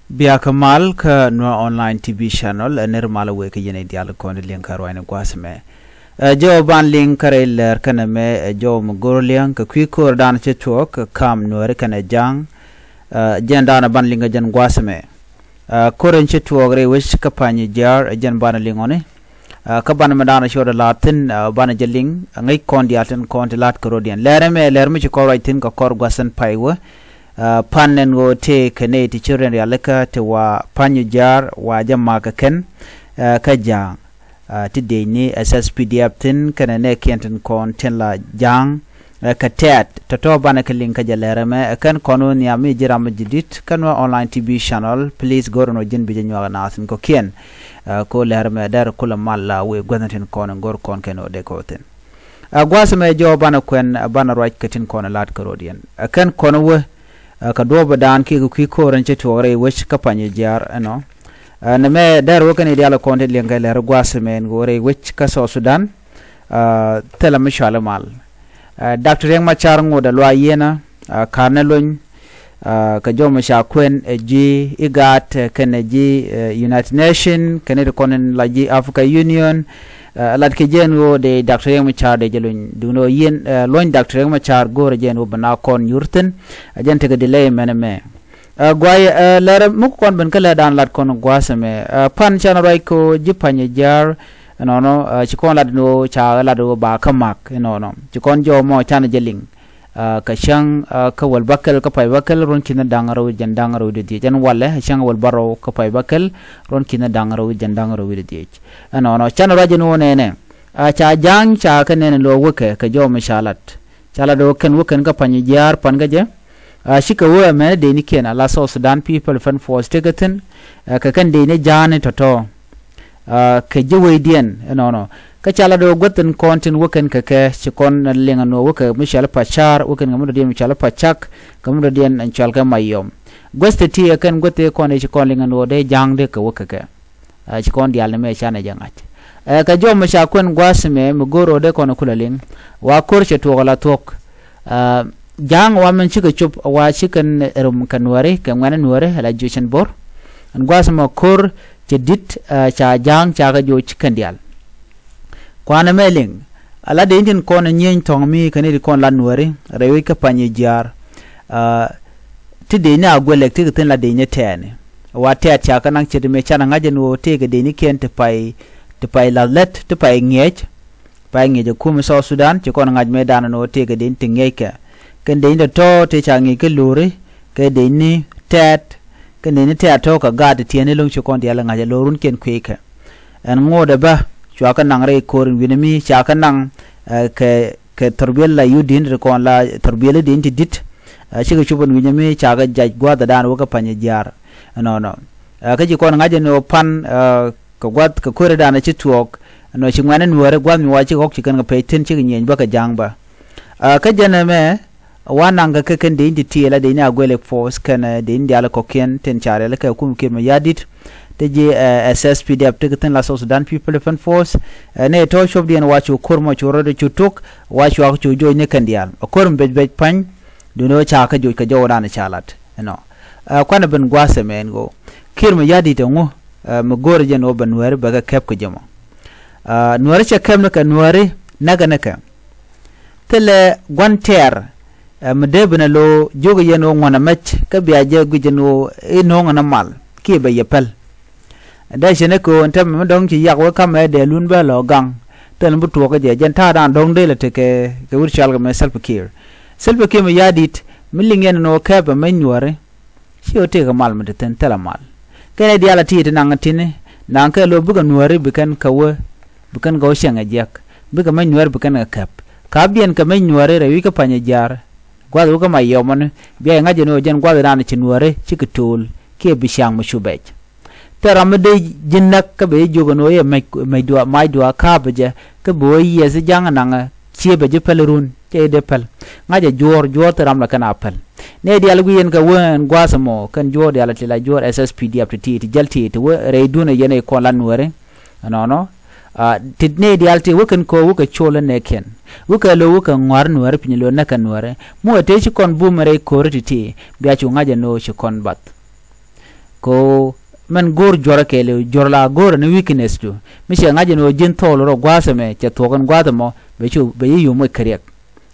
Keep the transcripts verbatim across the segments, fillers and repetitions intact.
Biakä mal kä Nuer Online T V channel, ɛ nir mal wek kä yɛn i̱ dial kɔn di liŋ kä ruany gua̱th mɛ. Ɛ jɔw ban liŋ kä rɛy lɛr kɛnɛ mɛ, ɛ jɔw mɛ gor liŋ kä kui̱ kor dan ci tuɔk kä kam Nuer kɛnɛ ja̱ŋ. Ɛ jɛn dan ban liŋ kä jɛn gua̱th mɛ. Ɛ kor in ci tuɔk rɛy wec kä pany jiar, ɛ jɛn ban liŋ ɔni. Ɛ kä ban mɛ dan ci ɔdɛ lat thin, ɛ ban jɛ liŋ, ɛ ŋäc kɔn dial tin kɔn ti lat kä rodiɛn. Lɛr mɛ, lɛr mɛ ci kɔr ruac thin kä kɔr gua̱th in pay wä. Ɛ pan ɛn ɣöö tëë kɛ nɛy ti ci rɛn rialikä ti wa pany jiar wa jɛ mak kɛ kɛn, ɛ kä ja̱a̱ŋ. Ɛ ti dec ni S S P D F thin kɛnɛ nɛ kiɛn tin kɔn tin la ja̱a̱ŋ, ɛ kɛ tɛt tɔ̱tɔ̱ banɛ kɛ liŋ kä jɛ lɛr mɛ, ɛ kɛn kɔn wä nhiam mi ji̱ ram mi ji̱ di̱t kä Nuer Online T V channel, please gör ɛn wä ji̱n bi jɛ nyuak ɛ naath in kɔ̱kiɛn. Ɛ ko lɛr mɛ dɛr kulɛ mal la wëë guäthni tin kɔn in gör kɔn kɛn wä dee kɛ wä thin. Ɛ gua̱th mɛ jɔw banɛ kuɛn, ɛ banɛ ruac kä tin kɔn ɛ lat kä rodiɛn. Ɛ kɛn kɔn wä, ɛ kɛ duɔ̱ɔ̱p ɛ daan kiɛ kɛ kui̱ ko̱o̱r ɛn ci tuɔɔk rɛy wec kä pany jiar ɛnɔ. Ɛ nɛ mɛ dɛr wä kɛn i̱ dial kɔn ti liɛŋ kɛ lɛr gua̱th mɛ ɛn ɣöö rɛy wec kä South Sudan. Ɛ thilɛ mi cual i̱ mal. Ɛ Doctor Riek Machar ŋot ɛ luac yiënä, ɛ ka̱r nɛ lony, ɛ kɛ jɔw mɛ ca kuɛn ɛ ji̱ IGAD, ɛ kɛnɛ ji̱, ɛ United Nation, kɛnɛ ti kɔn in la ji̱ Africa Union. Ɛ lat kɛ jɛn ɣöö dee Doctor Riek Machar dee jɛ lony. Duundɛ ɣöö yiɛn, ɛ luɔny Doctor Riek Machar go̱o̱rɛ jɛn ɣöö bi na kɔn nyuur thin. Ɛ jɛn tekɛ delay mɛn ɛmɛ. Ɛ guay, ɛ lɛr muk kɔn ben kä lɛr dan lat kɔn gua̱th ɛmɛ. Ɛ pan canɛ ruac kɛ ɣöö ji̱ pany jiar ɛnɔnɔ, ɛ ci kɔn lat ni ɣöö ca lat ɣöö ba kä mak ɛnɔnɔ. Ci kɔn jɔw mɔ canɛ jɛ liŋ. Ɛ kɛ cäŋ, ɛ kä wäl bäkɛl kä pay bäkɛl ruɔ̱n ki̱n da̱ŋ rɛw jɛn da̱ŋ rɛw di dhiec. Ɛn walɛ cäŋ wäl bärɔw kä pay bäkɛl ruɔ̱n ki̱n da̱ŋ rɛw jɛn da̱ŋ rɛw di dhiec. Ɛnɔnɔ canɛ ruac ɛn ɣöö nɛnɛ, ɛ ca ja̱a̱ŋ ca kɛ nɛnɛ lo̱o̱ wekɛ kɛ jɔw mi ca lat. Ca lat ɣöö kɛn wä kɛn kä pany jiar pan kä jɛ. Ɛ cikɛ wä ɛmɛn dee ni kiɛn ala South Sudan People Defense Force tekɛ thi̱n. Ɛ kɛ kɛn dee ni ja̱a̱ni tɔ̱tɔ̱. Ɛ kɛ ji̱ wecdiɛn ɛnɔnɔ. Kä ca lat ɣöö guäth in kɔn tin wä kɛn kɛ kɛ ci kɔn liŋ ɛn ɣöö wä kɛ mi cɔal i̱ Pacak, wä kɛn kɛ mi dɔ̱diɛn mi cɔal i̱ Pacak, kɛ mi dɔ̱diɛn ɛn cɔal kɛ Mayɔm. Guäth ti ti ɛ kɛn guäth ti kɔn i̱ ci kɔn liŋ ɛn ɣöö dee ja̱a̱ŋ dee kɛ wä kɛ kɛ. Ɛ ci kɔn dial ni mɛ canɛ jɛ ŋa̱c. Ɛ kɛ jɔw mɛ ca kuɛn gua̱th mɛ mi go̱o̱r ɣöö dee kɔn kulɛ liŋ. Wa ko̱r cɛ tuɔɔk ala thuɔ̱k. Ɛ ja̱a̱ŋ wa mɛn cikɛ cop wa cikɛ rum kɛ Nuääri kɛ ŋuɛ̈ni Nuääri ala jucin bo̱r. Ɛn gua̱th mɛ ko̱r cɛ di̱t, ɛ ca ja̱a̱ŋ ca kɛ joc kɛn diaal. Kuanɛ mɛ liŋ ala dee in tin kɔn nyieny thɔ̱ŋ mi kɛn i̱ ti kɔn la Nuääri rɛy wec kä pany jiar. Ɛ ti dee ni a guɛlɛk ti kɛ thi̱n la dee ni tɛɛni. Wa tɛɛt ca kɛ naŋ ce̱t mëë canɛ ŋa̱c ɛn ɣöö tëëkɛ dee ni kiɛn ti pay, ti pay la̱th lät ti pay ŋiɛc. Pay ŋiɛc ɛ kum i̱ South Sudan ci kɔn ŋa̱c mëë danɔ ni ɣöö tëëkɛ dee ni ti ŋiɛckɛ. Kɛn dee ni tɔ̱tɔ̱ tëë ca ŋiɛc kä lo̱ri kɛ dee ni tɛɛt. Kɛn dee ni tɛɛt tɔ̱ kɛ gaat ti tiɛɛni lo̱ŋ ci kɔn diaal ŋa̱c ɛ lo̱run kiɛn kueckɛ. Ɛn ŋo̱o̱dɛ bä cua kɛ naŋ rɛy ko̱r in wi̱ni mi ca kɛ naŋ, ɛ kɛ kɛ thurbiɛl la yut di̱n ti kɔn la thurbiɛl di̱n ti di̱t. Ɛ cikɛ cop ɛn wi̱ni mi ca kɛ jac gua̱a̱th ɛ daan wä kɛ pany jiar. Ɛnɔnɔ. Ɛ kä ci kɔn ŋa̱c ɛn ɣöö pan, ɛ kɛ gua̱th kɛ ko̱r ɛ daan ɛ ci tuɔɔk. Ɛnɔ ci ŋuɛ̈ni Nuääri gua̱th mi wa ci ɣɔ̱k ci kɛn kɛ pec thi̱n cikɛ nyieny bä kɛ ja̱a̱ŋ bä. Ɛ kä jɛn ɛmɛ wa naŋ kɛ kɛ kɛn dee in ti tiɛɛl a dee in a guɛlɛ force kɛn, ɛ dee in diaal kɔ̱kiɛn tin ca riɛl kɛ kum kiɛt mɛ ya̱di̱t. Ti ji̱, ɛ S S P D F ti kɛ thi̱n la South Sudan People Defense Force. Ɛ nɛ tɔ̱ copdiɛn wa cu ko̱r mɔ cu rɔ̱dɛ cu tok wa cuak cu joc ni kɛn diaal. Ɛ ko̱r mi bec bec pa̱ny. Duundɛ ɣöö ca kɛ joc kɛ jɔwdan ca lat ɛnɔ. Ɛ kuanɛ ben gua̱a̱th ɛmɛ ɛn ɣöö kiɛt mɛ ya̱di̱t ɛŋu, ɛ mi go̱o̱rɛ jɛn ɣöö bɛ Nuääri bɛ kɛ kɛp kɛ jɛ mɔ. Ɛ Nuääri cɛ kɛp ni kɛ Nuääri näkɛ ni kɛ. Thilɛ gua̱n tɛɛr, ɛ mi dee bi nɛ lo̱o̱ jiök yɛn ɣöö ŋuɔ̱nɛ mɛc kä bia jɛ guic ɛn ɣöö i̱ no̱o̱ŋ ɛn ɛ mal kiɛ bɛ yɛ päl. Dee cɛ ni köön tɛmɛ mi dɔ̱ŋ ci yak wek kamɛ dee lun bä lɔ gaŋ. Thil mi bi tuɔɔk kä jɛ jɛn ta̱a̱dan dɔ̱ŋ dee lɛ tekɛ kɛ wut cɔal kɛ mɛ Salva Kiir. Salva Kiir mi ya̱di̱t mi liŋ yɛn ɛn ɣöö kɛpɛ mec Nuääri. Ci ɣä tëëkɛ mal mi te thi̱n thilɛ mal. Kɛnɛ diaal a ti ti naŋ tini naŋ kɛ lo̱ bikɛ Nuääri bi kɛn kɛ wee bi kɛn kɛ wee cieŋ ɛ jiɛk. Bikɛ mec Nuääri bi kɛn kɛ kɛp. Ka biɛn kɛ mec Nuääri rɛy wi̱c kä pany ɛ jiaar. Gua̱th wä kä Mayɔm ɔni bia yɛ ŋa̱c ɛn ɣöö jɛn gua̱th dan ci Nuääri cikɛ to̱o̱l kiɛ bi ciaŋ mi cu bɛc. Thil ram mi dee ji̱ näk kä bɛ ji̱ jiök ɛn ɣöö yɛ mec, mec duaar, mac duaar ka̱a̱pä jɛ kä bi wä yiɛth i̱ ja̱ŋ naŋɛ ciëpɛ ji̱ päl run cɛ i̱ dee päl. Ŋa̱cɛ juɔ̱ɔ̱r, juɔ̱ɔ̱r thil ram la kɛn a päl. Nɛy diaal guic yɛn kɛ wee ɛn gua̱a̱th ɛmɔ kɛn juɔ̱ɔ̱r diaal ti la juɔ̱ɔ̱r S S P D F ti ti ti jäl ti ti wee rɛy duun ɛ yɛn ɛ kɔn la Nuääri. Ɛnɔnɔ. Ti nɛy diaal ti wä kɛn ko̱o̱r wä kɛ col ɛ nɛɛkiɛn wä kɛ lo̱ wä kɛ ŋɔ̱a̱r Nuääri piny lo̱ näk kɛ Nuääri. Mi wä tëë ci kɔn bum rɛy ko̱o̱ri ti ti bia cu ŋa̱c ɛ no̱o̱ ci kɔn bath. Ko Mɛn go̱o̱r juɔrä kɛɛliw, juɔr la go̱o̱rä ni weakness du. Mi cɛ ŋa̱c ɛn ɣöö ji̱n thɔɔl rɔ gua̱a̱th ɛmɛ, cɛ thuɔ̱k ɛn gua̱a̱th ɛmɔ, bɛ ci, bɛ yi yum wec kɛ riɛk.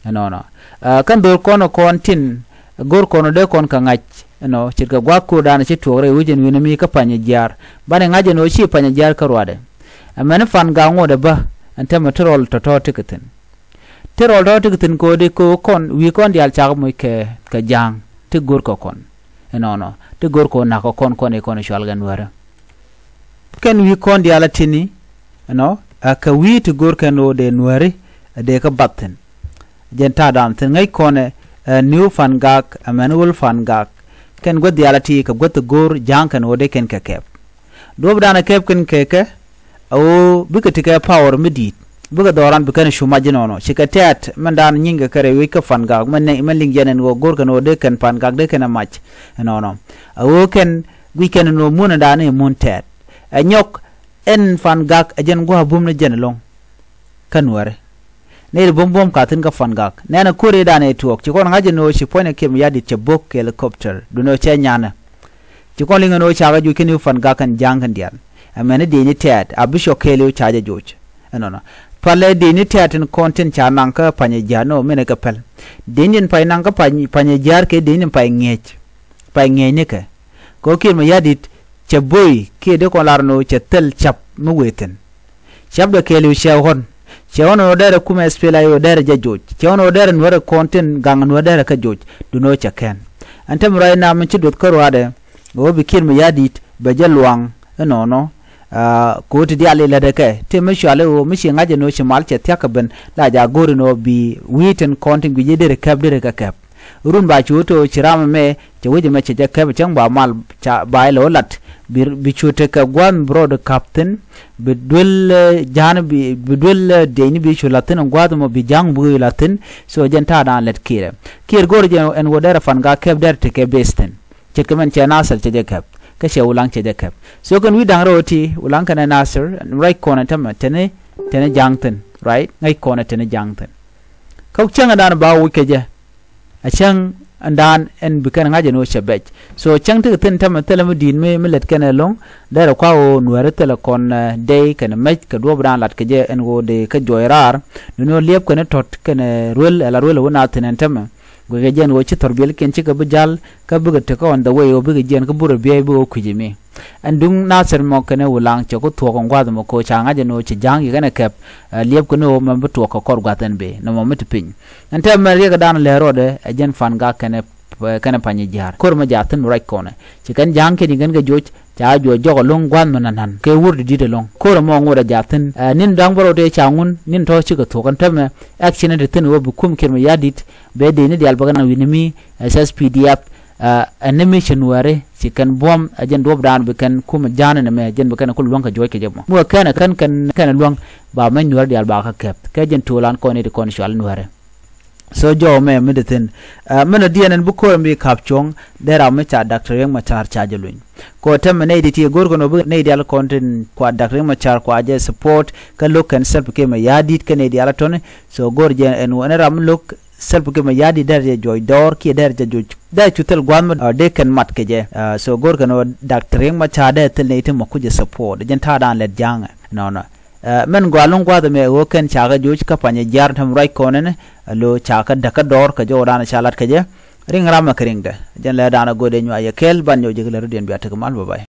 Ɛnɔnɔ. Ɛ, kɛn dho̱r kɔn kɔn tin, go̱o̱r kɔn dee kɔn kɛ ŋa̱c, ɛnɔ, ce̱tkɛ gua̱a̱th ko̱o̱rdan ci tuɔɔk rɛy wec ɛn wi̱n mi kä Panyɛ Jiaar. Banɛ ŋa̱c ɛn ɣöö ci Panyɛ Jiaar kä ruaadɛ. Ɛmɛn Fangak ŋotdɛ bä, ɛn täämɛ ti rɔl tɔ̱tɔ̱ ti kɛ thi̱n. Ti rɔl tɔ̱tɔ̱ ti kɛ thi̱n ko̱o̱di ko̱o̱k kɔn, wi̱i̱ kɔn diaal cak moc kɛ, kɛ Ja̱a̱ŋ, ti go̱o̱r kɛ kɔn. Ɛnɔnɔ, ti go̱o̱r kɔn na̱k kɛ kɔn, kɔn i̱ kɔn i̱ cual kɛ Nuäärä. Kɛn wi̱i̱ kɔn diaal a ti̱ni, ɛnɔ, a kɛ wi̱i̱ ti go̱o̱r kɛn ɣöö dee Nuääri, a dee kä bath thi̱n. Jɛn ta̱a̱dan thi̱n ŋäc kɔn ɛ, ɛ, Niw Fangak, ɛmɛn Ɣöl Fangak. Kɛn guäth diaal a ti kɛ guäth ti go̱o̱r Ja̱a̱ŋ kɛn ɣöö dee kɛn kɛ kɛp. Duɔ̱ɔ̱pdan a kɛp kɛn kɛ kɛ, a ɣöö bikɛ ti kɛ power mi di̱i̱t. Bikɛ dhɔran bi kɛn cu mac inɔnɔ. Cikɛ tɛ̈t, mɛn dan nyiŋkɛ kɛ rɛy wec kä Fangak, mɛn ni, mɛn liŋ jɛn ɛn ɣöö go̱o̱r kɛn ɣöö dee kɛn Fangak, dee kɛn ɛ mac inɔnɔ. A ɣöö kɛn, guic kɛn ɛn ɣöö mun ɛ dan ɛ mun tɛ̈t. Ɛ nyɔk, ɛn Fangak ɛ jɛn gua̱a̱ bum ni jɛn ɛlɔ̱ŋ. Kä Nuääri. Nɛy ti buɔ̱m buɔ̱m ka thi̱n kä Fangak. Nɛnɛ ko̱r i̱ dan ɛ tuɔɔk. Ci kɔn ŋa̱c ɛn ɣöö ci puɔ̱nydɛ Kiir Mayardit cɛ bo̱k kɛ helicopter. Duundɛ ɣöö cɛ nyanɛ. Ci kɔn liŋ ɛn ɣöö cakɛ joc kɛn i̱ Fangak kɛn Ja̱a̱ŋ kɛn diaal. Ɛmɛn i̱ dee ni tɛ̈t. A bi cɔk kɛɛliw ca jɛ joc. Ɛnɔnɔ. Palɛ dee ni tɛ̈t tin kɔn tin ca naŋ kä Panyɛ Jiaar nɔ, min ɛ kɛ päl. Dee ni tin pay naŋ kä Panyɛ, Panyɛ Jiaar kɛ dee ni tin pay ŋi̱eec. Pay ŋi̱eec nikɛ. Kɛ ɣöö Kiir Mayardit cɛ bo̱o̱y kiɛ dee kɔn lar ɛn ɣöö cɛ thil ca̱p mi wëë thi̱n. Ca̱pdɛ kɛɛliw cɛ ɣɔ̱n. Cɛ ɣɔ̱n ɛn ɣöö derɛ kumɛ S P L A I O derɛ jɛ joc. Cɛ ɣɔ̱n ɛn ɣöö derɛ Nuäärɛ kɔn tin gaŋ Nuäär derɛ kä joc. Duundɛ ɣöö cɛ kɛn. Ɛn täämɛ ruac nam mi ci duɔth kä ruaadɛ. Ɣöö bi Kiir Mayardit bɛ jɛ luaŋ inɔnɔ. Aa, kɛ ɣöö ti diaal i̱ lätdɛ kɛ. Ti mi cual i̱ ɣöö mi ci ŋa̱c ɛn ɣöö ci mal cɛ thia̱k kɛ ben. La jaak go̱o̱r ɛn ɣöö bi wi̱i̱ tin kɔn tin guic i̱ derɛ kɛp derɛ kɛ kɛp. Run ba cu to̱ ci ram ɛmɛ, cɛ wec ɛmɛ cɛ jɛ kɛp cäŋ ba mal ca ba ilɛ wä lat. Bi, bi cu tekɛ gua̱a̱th mi bi rɔɔdɛ ka̱p thi̱n. Bi duel, eh, Ja̱a̱ŋ bi, bi duel, eh, diecni bi cu la̱th thi̱n ɛn gua̱a̱th ɛmɔ bi Ja̱a̱ŋ bi la̱th thi̱n. So jɛn ta̱a̱dan lät Kiirɛ. Kiir go̱o̱r jɛ ɛn ɣöö derɛ Fangak kɛp derɛ tekɛ base thi̱n. Ce̱tkɛ mɛn cɛ Nasir cɛ jɛ kɛp. Kä cɛ Wulaŋ cɛ jɛ kɛp. So kɛn wi̱i̱ da̱ŋ rɛw ti, Wulaŋ kɛnɛ Nasir, right kɔnɛ tämɛ, teni, teni Ja̱a̱ŋ thi̱n, right? Ŋäc kɔnɛ teni Ja̱a̱ŋ thi̱n. Kä cäŋ ɛn dan ba wuc kɛ jɛ. A cäŋ ɛn dan ɛn bi kɛn ŋa̱c ɛn ɣöö cɛ bɛc. So cäŋ ti kɛ thi̱n tämɛ thilɛ mi di̱i̱t mi, mi lät kɛn ɛlɔ̱ŋ. Derɛ kua ɣöö Nuääri thilɛ kɔn, eh, dey kɛnɛ mec kɛ duɔ̱ɔ̱pdan lat kɛ jɛ ɛn ɣöö dee kä juɔc raar. Duundɛ ɣöö liɛp kɛn i̱ tɔ̱t kɛnɛ ruel, ɛla ruel ɛ wä na thi̱n ɛn tämɛ. Guikɛ jɛn ɣöö ci thɔrbiɛlkiɛn cikɛ bi ja̱l, kä bikɛ tekɛ on the way ɣöö bikɛ jiɛn kä burɛ biɛy bikɛ wä kui̱c ɛmi. Ɛn duŋ Nasir mɔ kɛnɛ Wulaŋ cɛ ku thuɔ̱k ɛn gua̱a̱th ɛmɔ kɛ ɣöö ca ŋa̱c ɛn ɣöö ci Ja̱a̱ŋ yi̱ kɛnɛ kɛp, eh, liɛpkɛ ni ɣöö mɛ bi tuɔɔk kɛ kɔr gua̱a̱th ɛn bëë, nɔmɔ mi ti piny. Ɛn tɛmɛ riɛkdan lɛ rɔɔdɛ, ɛ jɛn Fangak kɛnɛ, eh, kɛnɛ Panyɛ Jia̱a̱r. Ko̱r mɛ jaathin ruac kɔnɛ. Ci kɛn Ja̱a̱ŋ kɛn yi̱ kɛn kɛ joc, ca juɔc jɔk ɛlɔ̱ŋ gua̱a̱th mɛ na̱n na̱n. Kɛ wur di di̱t ɛlɔ̱ŋ. Ko̱r ɛmɔ ŋot ɛ jaathin. Eh, ni̱n da̱ŋ bä rɔɔdɛ ca ŋun, ni̱n tɔ̱ cikɛ thuɔ̱k ɛn tɛmɛ. Action ti thi̱n ɣöö bi kum Kiir Mayardit, bɛ dee ni diaal bä kɛ naŋ wi̱ni mi, eh, S S P D F, eh, ɛn ni mi ci Nuääri, ci kɛn buɔ̱m, ɛ jɛn duɔ̱pdan bi kɛn kum Ja̱a̱ŋ ɛn ɛmɛ, jɛn bi kɛn kul luäŋ kɛ juɔc kɛ jɛ mɔ. Mi wä kɛn ɛ kɛn kɛn kɛn luäŋ, ba mɛny Nuääri diaal ba kä kɛp. Kɛ jɛn tuulan kɔn i̱ ti kɔn cual Nuääri. So jɔw mɛ mi di thi̱n. Eh, min ɔ diɛn ɛn bi ko̱r ɛn bi ka̱p cuɔ̱ŋ, dee ram mi ca Doctor Riek Machar ca jɛ luny. Kɛ ɣöö tɛmɛ nɛy di ti go̱r kɛn ɣöö bi nɛy diaal kɔn tin kua Doctor Riek Machar kua jɛ support, kä lo̱k kɛn Salva Kiir Mayardit kɛn nɛy diaal a tɔ̱ni. So go̱r jɛ ɛn ɣöö ɛn ram mi lo̱k Salva Kiir Mayardit derɛ jɛ juɔc dɔɔr kiɛ derɛ jɛ juɔc. Derɛ cu thil gua̱a̱th mi, ah, dee kɛn mat kɛ jɛ. Ah, so go̱r kɛn ɣöö Doctor Riek Machar derɛ thil nɛy ti mɔ ku jɛ support. Jɛn ta̱a̱dan lɛt Ja̱a̱ŋɛ. Nɔnɔ. Eh, mɛn gɔaa lo̱ŋ gua̱a̱th ɛmɛ ɣöö kɛn ca kɛ joc kä Panyɛ Jia̱a̱r tɛm ruac kɔn ɛn, ɛ lo̱ ca kɛ däk kä dɔɔr kɛ jɔwdan ca lat kɛ jɛ. Riŋ ramɛ kɛ riŋdɛ. Jɛn lɛ da̱a̱n a go̱o̱dɛ nyuac yɛ kɛɛl ban nyɔk jek lɛ rut yɛn bia tek mal, bye bye.